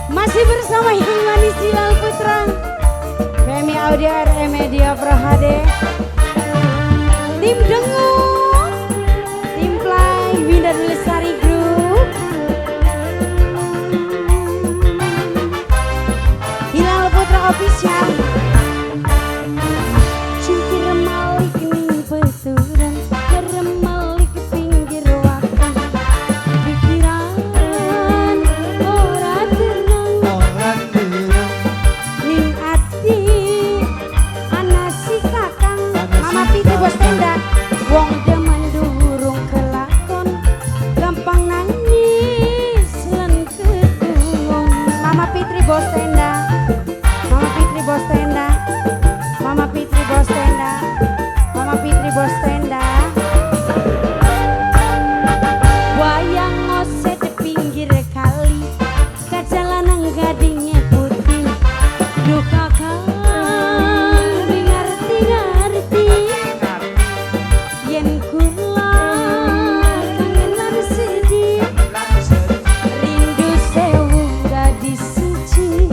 Masih bersama yang manis Hilal Putra, Femi Audio RM Media Pro HD, Tim Dengung, Tim Fly, Winda Lestari Group, Hilal Putra Official. Cingkir malik ning peturan, keremalik pinggir wakon, pikiran ora tenang, Ora tenang. Ning ati ana si kakang. Ana Mama si Piti bos kakang. Tenda, wong demen durung kelakon, gampang nangis lan ketungon. Mama Fitri bos tenda, Mama Fitri bos tenda, Mama Fitri bos tenda, Mama Fitri bos tenda. Wayang ngose di pinggir kali, kaca lanang gadingnya putih. Duh kakang ngerti ngerti, yen kula kangen lan sedih, rindu sewu gadis suci,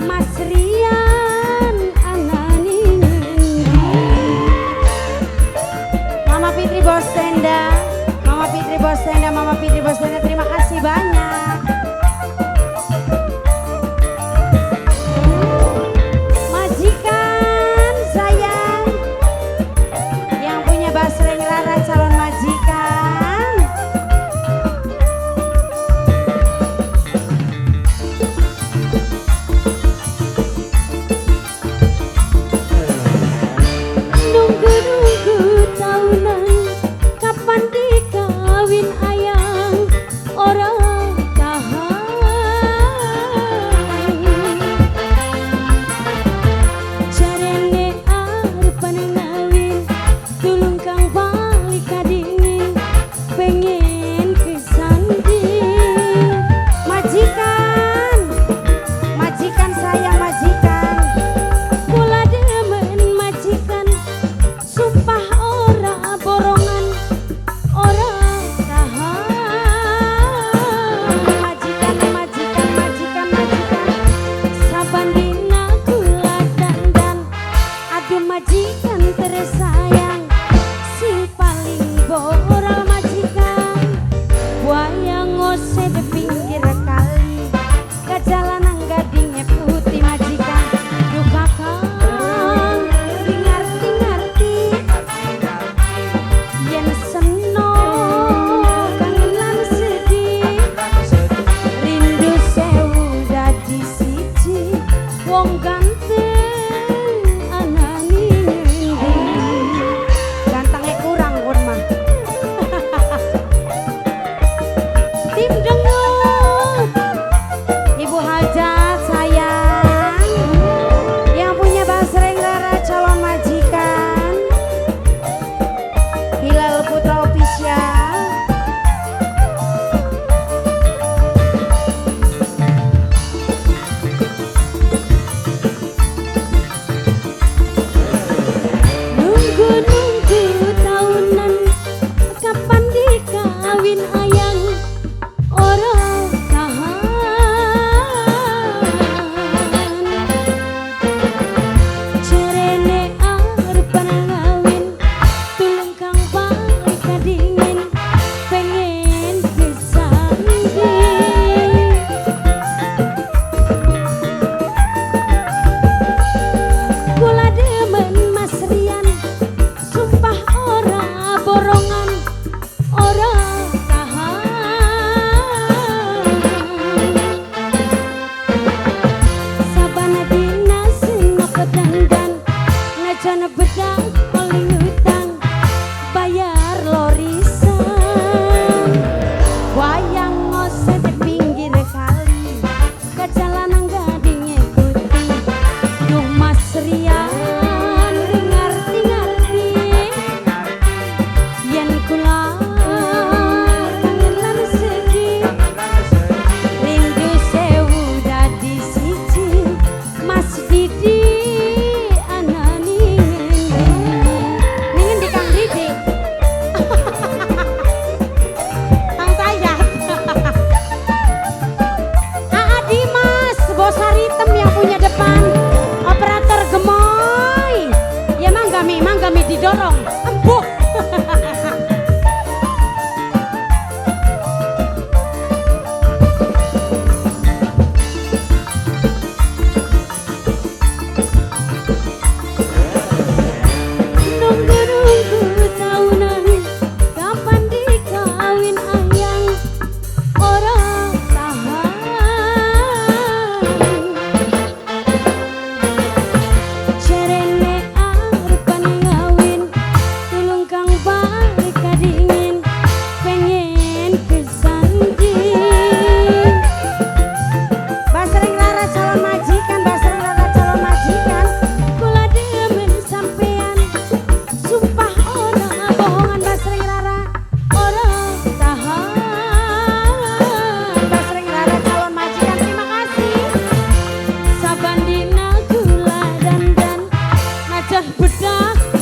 Mas Rian anani ngendi. Mama Fitri bos tenda, Mama Fitri bos tenda, Mama Fitri bos tenda, terima kasih banyak. Majikan sayang, yang punya basreng Rara calon majikan. Nunggu-nunggu tahunan, kapan dikawin ayang.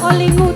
Oli.